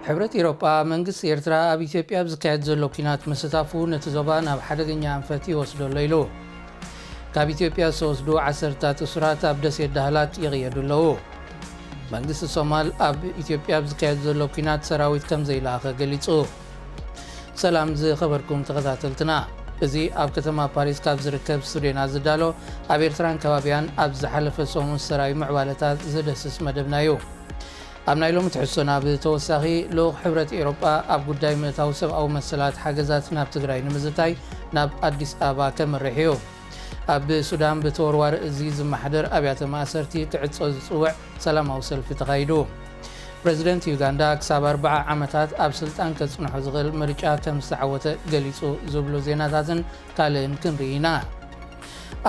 ሕብረት ኤሮጳ፣ መንግስቲ ኤርትራ ኣብ ኢትዮጵያ ኣብ ዝካየድ ዘሎ ኲናት ምስታፉ ነቲ ዞባ ናብ ሓደገኛ ኣንፈት ይወስዶ ኣሎ ኢሉ። ካብ ኢትዮጵያ ዝተወስዱ ዓሰርታት እሱራት ኣብ ደሴት ዳህላክ ይቕየዱ ኣለዉ። መንግስቲ ሶማል ኣብ ኢትዮጵያ ኣብ ዝካየድ ዘሎ ኲናት ሰራዊት ከም ዘይለኣኸ ገሊጹ። ሰላም ዝኸበርኩም ተኸታተልትና፣ እዚ ኣብ ከተማ ፓሪስ ካብ ዝርከብ ስቱድዮና ዝዳሎ፣ ኣብ ኤርትራን ከባቢያን ኣብ ዝሓለፈ ሰሙን ሰራዊ ምዕባለታት ዝደስስ መደብና እዩ። ኣብ ናይ ሎሚ ትሕዝቶና ብተወሳኺ፣ ልኡኽ ሕብረት ኤሮጳ ኣብ ጉዳይ ምእታው ሰብኣዊ መሰላት ሓገዛት ናብ ትግራይ ንምዝታይ ናብ ኣዲስ ኣበባ ከምርሕ እዩ። ኣብ ሱዳን ብተወርዋሪ እዚ ዝመሓደር ኣብያተ ማእሰርቲ ክዕጾ ዝጽውዕ ሰላማዊ ሰልፊ ተኻይዱ። ፕረዚደንት ዩጋንዳ ክሳብ ኣርብዓ ዓመታት ኣብ ስልጣን ከጽንሖ ዝኽእል ምርጫ ከም ዝተዓወተ ገሊጹ፣ ዝብሉ ዜናታትን ካልእን ክንርኢ ኢና።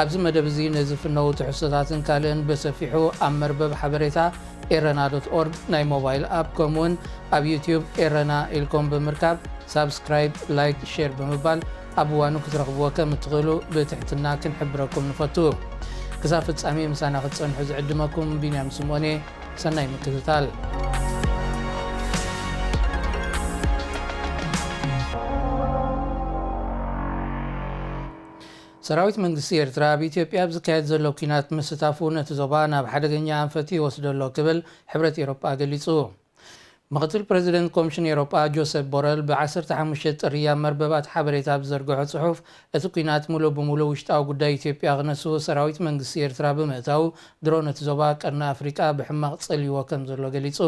ኣብዚ መደብ እዚ ንዝፍነዉ ትሕዝቶታትን ካልእን ብሰፊሑ ኣብ መርበብ ሓበሬታ ኤረና ዶት ኦርግ ናይ ሞባይል ኣፕ፣ ከምኡውን ኣብ ዩትዩብ ኤረና ኢልኩም ብምርካብ ሳብስክራይብ፣ ላይክ፣ ሼር ብምባል ኣብ እዋኑ ክትረኽብዎ ከም እትኽእሉ ብትሕትና ክንሕብረኩም ንፈቱ። ክሳብ ፍጻሜ ምሳና ክትጸንሑ ዝዕድመኩም ቢንያም ስምኦን እየ። ሰናይ ምክትታል። ሰራዊት መንግስቲ ኤርትራ ኣብ ኢትዮጵያ ኣብ ዝካየድ ዘሎ ኲናት ምስታፉ ነቲ ዞባ ናብ ሓደገኛ ኣንፈት ይወስዶ ኣሎ ክብል ሕብረት ኤሮጳ ገሊጹ። ምክትል ፕረዚደንት ኮሚሽን ኤሮጳ ጆሰፕ ቦረል ብ ዓሰርተ ሓሙሽተ ጥሪ ኣብ መርበባት ሓበሬታ ኣብ ዝዘርግሖ ጽሑፍ፣ እቲ ኲናት ምሉእ ብምሉእ ውሽጣዊ ጉዳይ ኢትዮጵያ ክነሱ ሰራዊት መንግስቲ ኤርትራ ብምእታዉ፣ ድሮ ነቲ ዞባ ቀርኒ ኣፍሪቃ ብሕማቕ ጸልይዎ ከም ዘሎ ገሊጹ።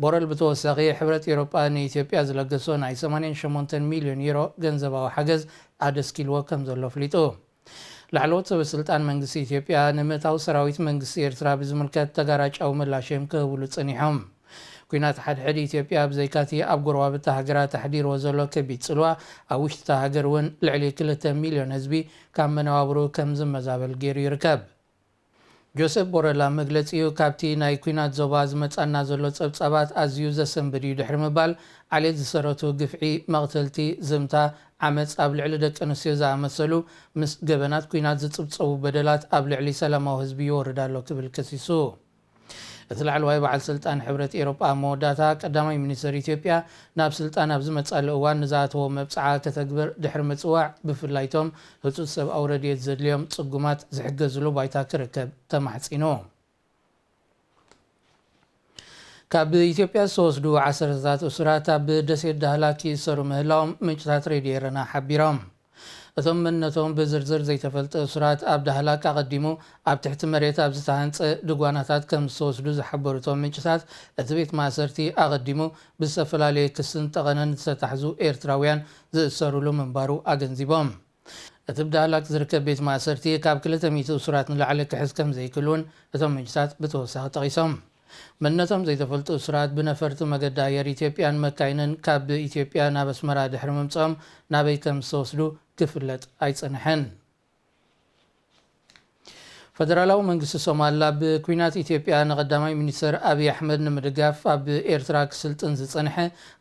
ቦረል ብተወሳኺ፣ ሕብረት ኤሮጳ ንኢትዮጵያ ዝለገሶ ናይ ሰማንያን ሸሞንተን ሚልዮን ዩሮ ገንዘባዊ ሓገዝ ኣደስኪልዎ ከም ዘሎ ኣፍሊጡ። ላዕለዎት ሰበ ስልጣን መንግስቲ ኢትዮጵያ ንምእታው ሰራዊት መንግስቲ ኤርትራ ብዝምልከት ተጋራጫዊ ምላሽ እዮም ክህብሉ ጸኒሖም። ኲናት ሓድሕድ ኢትዮጵያ ብዘይካቲ ኣብ ጎረባብቲ ሃገራት ኣሕዲርዎ ዘሎ ከቢድ ጽልዋ፣ ኣብ ውሽጢ እታ ሃገር እውን ልዕሊ ክልተ ሚልዮን ህዝቢ ካብ መነባብሩ ከም ዝመዛበል ገይሩ ይርከብ። ጆሴፍ ቦረላ መግለጺኡ፣ ካብቲ ናይ ኲናት ዞባ ዝመጻና ዘሎ ጸብጻባት ኣዝዩ ዘሰንብድ እዩ ድሕሪ ምባል፣ ዓሌት ዝሰረቱ ግፍዒ፣ መቕተልቲ፣ ዝምታ፣ ዓመጽ ኣብ ልዕሊ ደቂ ኣንስትዮ ዝኣመሰሉ ምስ ገበናት ኲናት ዝጽብጸቡ በደላት ኣብ ልዕሊ ሰላማዊ ህዝቢ ይወርድ ኣሎ ክብል ከሲሱ። እቲ ላዕለዋይ በዓል ስልጣን ሕብረት ኤሮጳ ኣብ መወዳእታ፣ ቀዳማይ ሚኒስተር ኢትዮጵያ ናብ ስልጣን ኣብ ዝመጻሉ እዋን ንዝኣተዎ መብጽዓ ከተግብር ድሕሪ ምጽዋዕ፣ ብፍላይ እቶም ህጹጽ ሰብኣዊ ረድኤት ዘድልዮም ጽጉማት ዝሕገዝሉ ባይታ ክርከብ ተማሕጺኑ። ካብ ኢትዮጵያ ዝተወስዱ ዓሰርተታት እሱራት ኣብ ደሴት ዳህላክ ይእሰሩ ምህላዎም ምንጭታት ሬድዮ ኤረና ሓቢሮም። እቶም መንነቶም ብዝርዝር ዘይተፈልጠ እሱራት ኣብ ዳህላክ ኣቐዲሙ ኣብ ትሕቲ መሬት ኣብ ዝተሃንጸ ድጓናታት ከም ዝተወስዱ ዝሓበሩ እቶም ምንጭታት፣ እቲ ቤት ማእሰርቲ ኣቐዲሙ ብዝተፈላለየ ክስን ጠቐነን ዝተታሕዙ ኤርትራውያን ዝእሰሩሉ ምንባሩ ኣገንዚቦም። እቲ ብዳህላክ ዝርከብ ቤት ማእሰርቲ ካብ ክልተ ሚእቲ እሱራት ንላዕሊ ክሕዝ ከም ዘይክእል እውን እቶም ምንጭታት ብተወሳኺ ጠቒሶም። መንነቶም ዘይተፈልጡ እሱራት ብነፈርቲ መገዲ ኣየር ኢትዮጵያን መካይንን ካብ ኢትዮጵያ ናብ ኣስመራ ድሕሪ ምምጽኦም ናበይ ከም ዝተወስዱ ክፍለጥ ኣይጸንሐን። ፈደራላዊ መንግስቲ ሶማል ኣብ ኲናት ኢትዮጵያ ንቀዳማይ ሚኒስተር ኣብይ ኣሕመድ ንምድጋፍ ኣብ ኤርትራ ክስልጥን ዝጸንሐ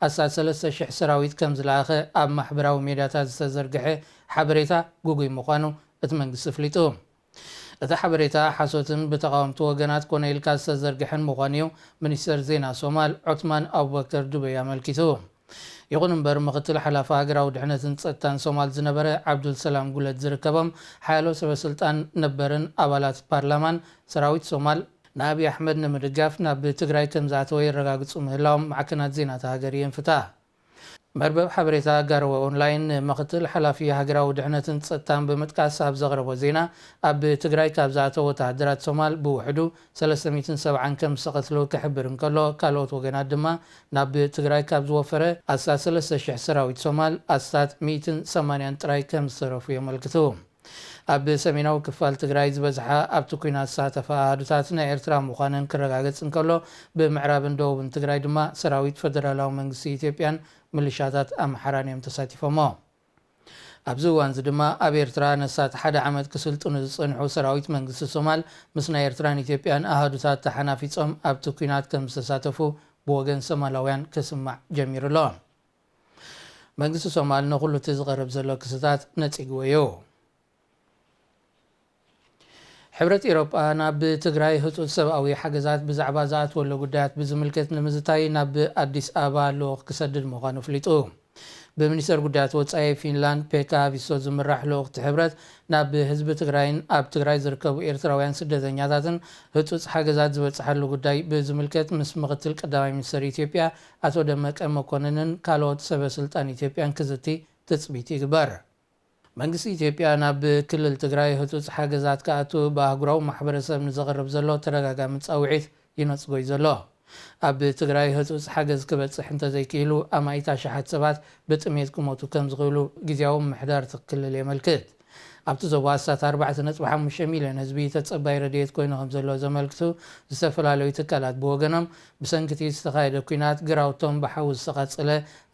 ኣስታት ሰለስተ ሽሕ ሰራዊት ከም ዝለኣኸ ኣብ ማሕበራዊ ሜድያታት ዝተዘርግሐ ሓበሬታ ግጉይ ምዃኑ እቲ መንግስቲ ኣፍሊጡ። እቲ ሓበሬታ ሓሶትን ብተቓወምቲ ወገናት ኮነ ኢልካ ዝተዘርግሐን ምዃኑ እዩ ሚኒስተር ዜና ሶማል ዑትማን ኣቡበከር ዱበይ ኣመልኪቱ። ይኹን እምበር፣ ምኽትል ሓላፊ ሃገራዊ ድሕነትን ጸጥታን ሶማል ዝነበረ ዓብዱል ሰላም ጉለት ዝርከቦም ሓያሎ ሰበ ስልጣን ነበርን ኣባላት ፓርላማን ሰራዊት ሶማል ንኣብይ ኣሕመድ ንምድጋፍ ናብ ትግራይ ከም ዝኣተወ የረጋግጹ ምህላዎም ማዕከናት ዜና እታ ሃገር የንፍታ። መርበብ ሓበሬታ ጋርወ ኦንላይን ንምኽትል ሓላፊ ሃገራዊ ድሕነትን ጸጥታን ብምጥቃስ ኣብ ዘቕረቦ ዜና፣ ኣብ ትግራይ ካብ ዝኣተዉ ወተሃደራት ሶማል ብውሕዱ ሰለስተ ሚእትን ሰብዓን ከም ዝተቐትሉ ክሕብር እንከሎ፣ ካልኦት ወገናት ድማ ናብ ትግራይ ካብ ዝወፈረ ኣስታት ሰለስተ ሽሕ ሰራዊት ሶማል ኣስታት ሚእትን ሰማንያን ጥራይ ከም ዝተረፉ የመልክቱ። ኣብ ሰሜናዊ ክፋል ትግራይ ዝበዝሓ ኣብቲ ኲናት ዝሳተፋ ኣሃዱታት ናይ ኤርትራ ምዃነን ክረጋገጽ እንከሎ፣ ብምዕራብን ደቡብን ትግራይ ድማ ሰራዊት ፈደራላዊ መንግስቲ ኢትዮጵያን ምልሻታት ኣምሓራን እዮም ተሳቲፎሞ። ኣብዚ እዋን እዚ ድማ ኣብ ኤርትራ ነሳት ሓደ ዓመት ክስልጥኑ ዝጸንሑ ሰራዊት መንግስቲ ሶማል ምስ ናይ ኤርትራን ኢትዮጵያን ኣሃዱታት ተሓናፊጾም ኣብቲ ኲናት ከም ዝተሳተፉ ብወገን ሶማላውያን ክስማዕ ጀሚሩ ኣሎ። መንግስቲ ሶማል ንኹሉ እቲ ዝቐርብ ዘሎ ክስታት ነጺግዎ እዩ። ሕብረት ኤውሮጳ ናብ ትግራይ ህጹጽ ሰብኣዊ ሓገዛት ብዛዕባ ዝኣትወሉ ጉዳያት ብዝምልከት ንምዝታይ ናብ ኣዲስ ኣበባ ልኡኽ ክሰድድ ምዃኑ ኣፍሊጡ። ብሚኒስተር ጉዳያት ወጻኢ ፊንላንድ ፔካ ሃቪስቶ ዝምራሕ ልኡኽቲ ሕብረት ናብ ህዝቢ ትግራይን ኣብ ትግራይ ዝርከቡ ኤርትራውያን ስደተኛታትን ህጹጽ ሓገዛት ዝበጽሓሉ ጉዳይ ብዝምልከት ምስ ምኽትል ቀዳማይ ሚኒስተር ኢትዮጵያ ኣቶ ደመቀ መኮንንን ካልኦት ሰበ ስልጣን ኢትዮጵያን ክዝቲ ትጽቢት ይግበር። መንግስቲ ኢትዮጵያ ናብ ክልል ትግራይ ህጹጽ ሓገዛት ክኣቱ ብኣህጉራዊ ማሕበረሰብ ንዘቕርብ ዘሎ ተደጋጋሚ ጻውዒት ይነጽጎ እዩ ዘሎ። ኣብ ትግራይ ህጹጽ ሓገዝ ክበጽሕ እንተዘይክኢሉ ኣማኢት ኣሽሓት ሰባት ብጥሜት ክሞቱ ከም ዝኽእሉ ግዝያዊ ምምሕዳር እቲ ክልል የመልክት። ኣብቲ ዞባ ኣስታት ኣርባዕተ ነጥቢ ሓሙሽተ ሚልዮን ህዝቢ ተጸባይ ረድኤት ኮይኑ ከም ዘሎ ዘመልክቱ ዝተፈላለዩ ትካላት ብወገኖም፣ ብሰንኪ እቲ ዝተኻየደ ኲናት ግራውቶም ብሓዊ ዝተቓጸለ፣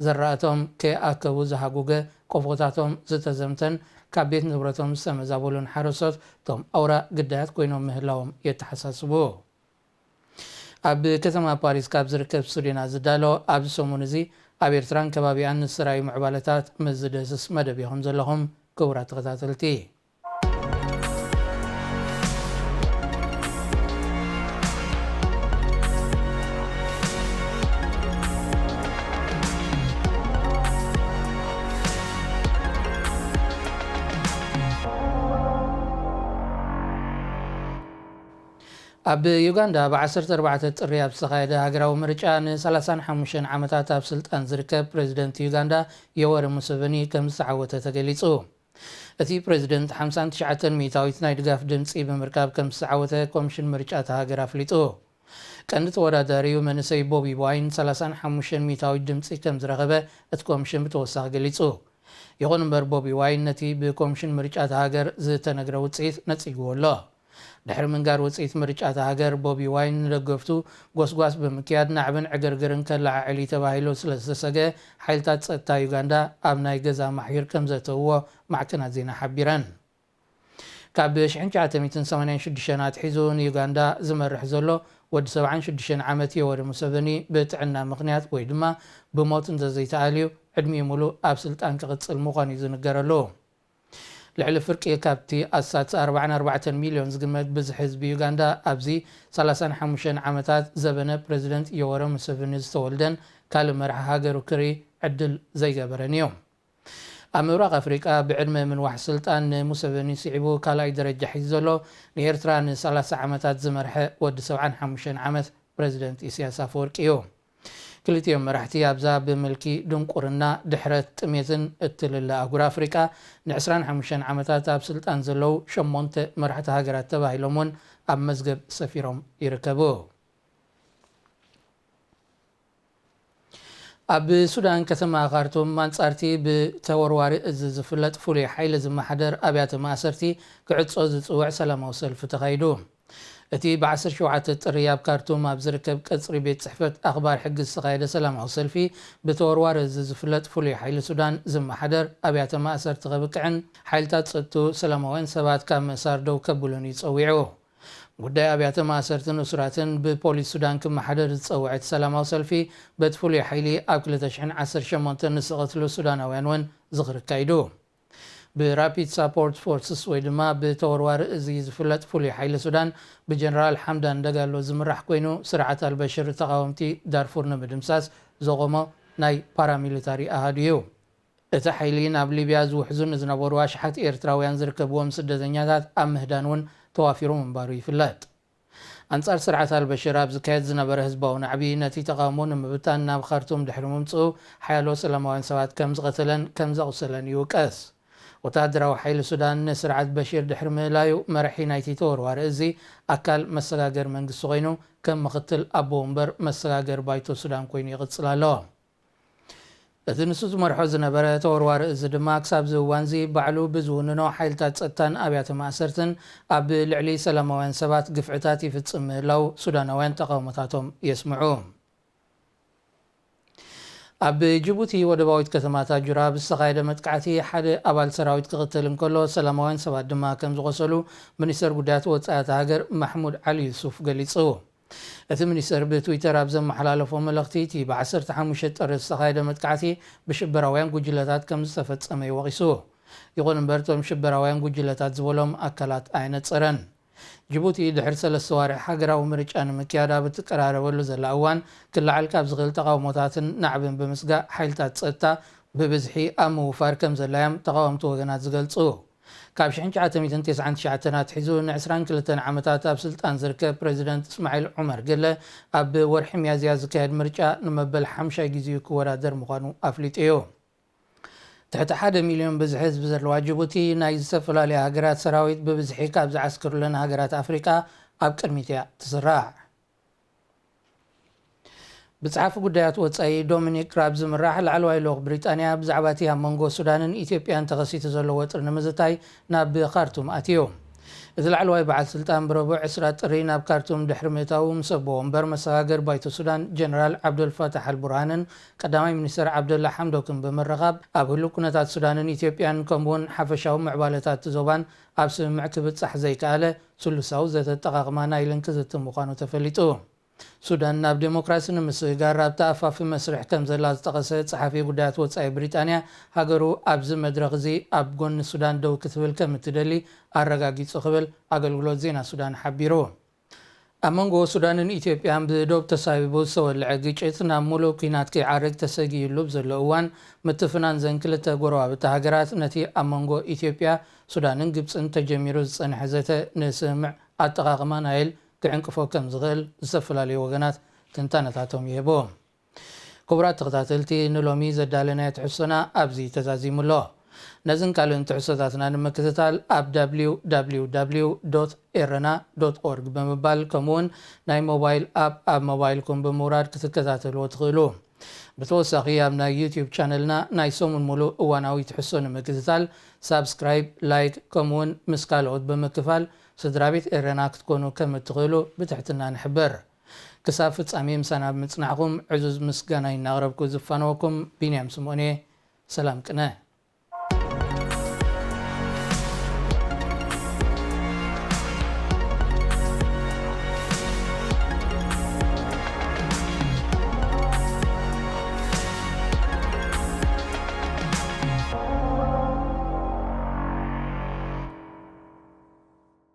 ዘራእቶም ከይኣከቡ ዝሃጉገ፣ ቆፎታቶም ዝተዘምተን ካብ ቤት ንብረቶም ዝተመዛበሉን ሓረስቶት እቶም ኣውራ ግዳያት ኮይኖም ምህላዎም የተሓሳስቡ። ኣብ ከተማ ፓሪስ ካብ ዝርከብ ስቱድዮና ዝዳሎ ኣብዚ ሰሙን እዚ ኣብ ኤርትራን ከባቢኣን ንዝተራእዩ ምዕባለታት ምስ ዝደስስ መደብ ኢኹም ዘለኹም ክቡራት ተኸታተልቲ። ኣብ ዩጋንዳ ብ ዓሰርተ ኣርባዕተ ጥሪ ኣብ ዝተኻየደ ሃገራዊ ምርጫ ን ሰላሳን ሓሙሽተን ዓመታት ኣብ ስልጣን ዝርከብ ፕሬዚደንት ዩጋንዳ ዮወሪ ሙሰቨኒ ከም ዝተዓወተ ተገሊጹ። እቲ ፕሬዚደንት ሓምሳን ትሽዓተን ሚእታዊት ናይ ድጋፍ ድምጺ ብምርካብ ከም ዝተዓወተ ኮሚሽን ምርጫ እታ ሃገር ኣፍሊጡ። ቀንዲ ተወዳዳሪኡ መንእሰይ ቦቢ ዋይን ሰላሳን ሓሙሽተን ሚእታዊት ድምጺ ከም ዝረኸበ እቲ ኮሚሽን ብተወሳኺ ገሊጹ። ይኹን እምበር ቦቢ ዋይን ነቲ ብኮሚሽን ምርጫ እታ ሃገር ዝተነግረ ውጽኢት ነጺግዎ ኣሎ። ድሕሪ ምንጋር ውጽኢት ምርጫ እታ ሃገር ቦቢ ዋይን ንደገፍቱ ጎስጓስ ብምክያድ ናዕብን ዕግርግርን ከለዓዕል እዩ ተባሂሉ ስለ ዝተሰግአ ሓይልታት ጸጥታ ዩጋንዳ ኣብ ናይ ገዛ ማሕዩር ከም ዘእተውዎ ማዕከናት ዜና ሓቢረን። ካብ ሽሕን ትሽዓተ ሚእትን ሰማንያን ሽዱሽተን ኣትሒዙ ንዩጋንዳ ዝመርሕ ዘሎ ወዲ ሰብዓን ሽዱሽተን ዓመት ዮወሪ ሙሰቨኒ ብጥዕና ምኽንያት ወይ ድማ ብሞት እንተዘይተኣልዩ ዕድሚኡ ሙሉእ ኣብ ስልጣን ክቕጽል ምዃኑ እዩ ዝንገረሉ። ልዕሊ ፍርቂ ካብቲ ኣስታት ኣርባዓን ኣርባዕተን ሚልዮን ዝግመት ብዝሒ ህዝቢ ዩጋንዳ ኣብዚ ሰላሳን ሓሙሽተን ዓመታት ዘበነ ፕሬዚደንት ዮወሪ ሙሰቨኒ ዝተወልደን ካልእ መራሒ ሃገሩ ክርኢ ዕድል ዘይገበረን እዩ። ኣብ ምብራቕ ኣፍሪቃ ብዕድመ ምንዋሕ ስልጣን ንሙሰቨኒ ስዒቡ ካልኣይ ደረጃ ሒዙ ዘሎ ንኤርትራ ንሰላሳ ዓመታት ዝመርሐ ወዲ ሰብዓን ሓሙሽተን ዓመት ፕሬዚደንት ኢሳያስ ኣፈወርቂ እዩ። ክልቲኦም መራሕቲ ኣብዛ ብምልኪ ድንቁርና፣ ድሕረት፣ ጥሜትን እትልለ ኣህጉር ኣፍሪቃ ንዕስራን ሓሙሽተን ዓመታት ኣብ ስልጣን ዘለዉ ሸሞንተ መራሕቲ ሃገራት ተባሂሎም እውን ኣብ መዝገብ ሰፊሮም ይርከቡ። ኣብ ሱዳን ከተማ ካርቱም ኣንጻርቲ ብተወርዋሪ እዚ ዝፍለጥ ፍሉይ ሓይሊ ዝመሓደር ኣብያተ ማእሰርቲ ክዕጾ ዝጽውዕ ሰላማዊ ሰልፊ ተኻይዱ። እቲ ብ ዓሰርተ ሸውዓተ ጥሪ ኣብ ካርቱም ኣብ ዝርከብ ቀጽሪ ቤት ጽሕፈት ኣኽባር ሕጊ ዝተኻየደ ሰላማዊ ሰልፊ ብተወርዋሪ እዚ ዝፍለጥ ፍሉይ ሓይሊ ሱዳን ዝመሓደር ኣብያተ ማእሰርቲ ከብቅዕን ሓይልታት ጸጥቱ ሰላማውያን ሰባት ካብ ምእሳር ደው ከብሉን እዩ ጸዊዑ። ጉዳይ ኣብያተ ማእሰርትን እሱራትን ብፖሊስ ሱዳን ክመሓደር ዝጸውዐ እቲ ሰላማዊ ሰልፊ በቲ ፍሉይ ሓይሊ ኣብ ክልተ ሽሕን ዓሰርተ ሸሞንተን ንዝተቐትሉ ሱዳናውያን እውን ዝኽሪ ኣካይዱ። ብራፒድ ሳፖርት ፎርስስ ወይ ድማ ብተወርዋሪ እዚ ዝፍለጥ ፍሉይ ሓይሊ ሱዳን ብጀነራል ሓምዳን ደጋሎ ዝምራሕ ኮይኑ ስርዓት ኣልበሽር ተቓወምቲ ዳርፉር ንምድምሳስ ዘቖሞ ናይ ፓራሚሊታሪ ኣሃዱ እዩ። እቲ ሓይሊ ናብ ሊብያ ዝውሕዙ ንዝነበሩ ኣሽሓት ኤርትራውያን ዝርከብዎም ስደተኛታት ኣብ ምህዳን እውን ተዋፊሩ ምንባሩ ይፍለጥ። ኣንጻር ስርዓት ኣልበሽር ኣብ ዝካየድ ዝነበረ ህዝባዊ ናዕቢ ነቲ ተቓውሞ ንምብታን ናብ ካርቱም ድሕሪ ምምጽኡ ሓያሎ ሰላማውያን ሰባት ከም ዝቐተለን ከም ዘቑሰለን ይውቀስ። ወተሃደራዊ ሓይሊ ሱዳን ንስርዓት በሽር ድሕሪ ምእላዩ መራሒ ናይቲ ተወርዋሪ እዚ ኣካል መሰጋገር መንግስቲ ኮይኑ ከም ምኽትል ኣቦ ወንበር መሰጋገር ባይቶ ሱዳን ኮይኑ ይቕጽል ኣሎ። እቲ ንሱ ዝመርሖ ዝነበረ ተወርዋሪ እዚ ድማ ክሳብ እዚ እዋንዚ ባዕሉ ብዝውንኖ ሓይልታት ጸጥታን ኣብያተ ማእሰርትን ኣብ ልዕሊ ሰላማውያን ሰባት ግፍዕታት ይፍጽም ምህላው ሱዳናውያን ተቓውሞታቶም የስምዑ። ኣብ ጅቡቲ ወደባዊት ከተማ ታጁራ ብዝተኻየደ መጥቃዕቲ ሓደ ኣባል ሰራዊት ክቕተል እንከሎ ሰላማውያን ሰባት ድማ ከም ዝቖሰሉ ሚኒስተር ጉዳያት ወጻኢ እታ ሃገር ማሕሙድ ዓሊ ዩሱፍ ገሊጹ። እቲ ሚኒስተር ብትዊተር ኣብ ዘመሓላለፎ መልእኽቲ እቲ ብ ዓሰርተ ሓሙሽተ ጥሪ ዝተኻየደ መጥቃዕቲ ብሽበራውያን ጉጅለታት ከም ዝተፈጸመ እዩ ወቒሱ። ይኹን እምበር እቶም ሽበራውያን ጉጅለታት ዝበሎም ኣካላት ኣየነጸረን። ጅቡቲ ድሕሪ ሰለስተ ዋርሕ ሃገራዊ ምርጫ ንምክያድ ኣብ እትቀራረበሉ ዘላ እዋን ክለዓል ካብ ዝኽእል ተቓውሞታትን ናዕብን ብምስጋእ ሓይልታት ጸጥታ ብብዝሒ ኣብ ምውፋር ከም ዘላዮም ተቓወምቲ ወገናት ዝገልጹ። ካብ ሽሕን ትሽዓተ ሚእትን ተስዓን ትሽዓተን ኣትሒዙ ን ዕስራን ክልተን ዓመታት ኣብ ስልጣን ዝርከብ ፕረዚደንት እስማዒል ዑመር ገለ ኣብ ወርሒ ሚያዝያ ዝካየድ ምርጫ ንመበል ሓምሻይ ግዜኡ ክወዳደር ምዃኑ ኣፍሊጡ እዩ። ትሕቲ ሓደ ሚልዮን ብዝሒ ህዝቢ ዘለዋ ጅቡቲ ናይ ዝተፈላለያ ሃገራት ሰራዊት ብብዝሒ ካብ ዝዓስክሩለን ሃገራት ኣፍሪቃ ኣብ ቅድሚት እያ ትስራዕ። ብጸሓፊ ጉዳያት ወጻኢ ዶሚኒክ ራብ ዝምራሕ ላዕለዋይ ልኡኽ ብሪጣንያ ብዛዕባ እቲ ኣብ መንጎ ሱዳንን ኢትዮጵያን ተኸሲቱ ዘሎ ወጥሪ ንምዝታይ ናብ ካርቱም ኣትዩ። እዚ ላዕለዋይ በዓል ስልጣን ብረቡዕ ዕስራ ጥሪ ናብ ካርቱም ድሕሪ ምእታዉ ምስ ኣቦ ወንበር መሰጋገር ባይቶ ሱዳን ጀነራል ዓብደልፋታሕ ኣልቡርሃንን ቀዳማይ ሚኒስተር ዓብደላ ሓምዶክን ብምርኻብ ኣብ ህሉው ኩነታት ሱዳንን ኢትዮጵያን ከምኡውን ሓፈሻዊ ምዕባለታት ዞባን ኣብ ስምምዕ ክብጻሕ ዘይከኣለ ስሉሳዊ ዘተ ኣጠቓቕማ ናይልን ክዝቲ ምዃኑ ተፈሊጡ። ሱዳን ናብ ዴሞክራሲ ንምስግጋር ኣብ ተኣፋፊ መስርሕ ከም ዘላ ዝጠቐሰ ጸሓፊ ጉዳያት ወጻኢ ብሪጣንያ፣ ሃገሩ ኣብዚ መድረኽ እዚ ኣብ ጎኒ ሱዳን ደው ክትብል ከም እትደሊ ኣረጋጊጹ ክብል ኣገልግሎት ዜና ሱዳን ሓቢሩ። ኣብ መንጎ ሱዳንን ኢትዮጵያን ብዶብ ተሳቢቡ ዝተወልዐ ግጭት ናብ ሙሉእ ኲናት ከይዓርግ ተሰጊኡሉ ኣብ ዘሎ እዋን፣ ምትፍናን ዘን ክልተ ጎረባብቲ ሃገራት ነቲ ኣብ መንጎ ኢትዮጵያ፣ ሱዳንን ግብጽን ተጀሚሩ ዝጸንሐ ዘተ ንስምምዕ ኣጠቓቕማ ናይል ክዕንቅፎ ከም ዝኽእል ዝተፈላለዩ ወገናት ትንታነታቶም ይህቡ። ክቡራት ተኸታተልቲ፣ ንሎሚ ዘዳለናዮ ትሕዝቶና ኣብዚ ተዛዚሙ ኣሎ። ነዝን ካልእን ትሕዝቶታትና ንምክትታል ኣብ www ኤረና ዶት ኦርግ ብምባል፣ ከምኡውን ናይ ሞባይል ኣፕ ኣብ ሞባይልኩም ብምውራድ ክትከታተልዎ ትኽእሉ። ብተወሳኺ ኣብ ናይ ዩቲዩብ ቻነልና ናይ ሰሙን ሙሉእ እዋናዊ ትሕዝቶ ንምክትታል ሳብስክራይብ፣ ላይክ፣ ከምኡውን ምስ ካልኦት ብምክፋል ስድራ ቤት ኤረና ክትኮኑ ከም እትኽእሉ ብትሕትና ንሕብር። ክሳብ ፍጻሜ ምሳና ብምጽናሕኩም ዕዙዝ ምስጋናይ እናቕረብኩ ዝፋነወኩም ቢንያም ስምኦን እየ። ሰላም ቅነ።